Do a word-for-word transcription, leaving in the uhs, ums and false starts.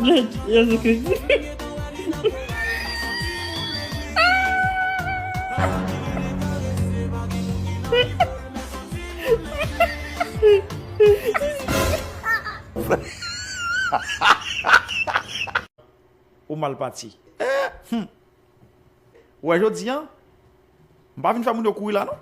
Jezi Kris. Ou mal pati. Eh, hmm. Ou wè jodi a, m pa vin fè moun yo kouri la non.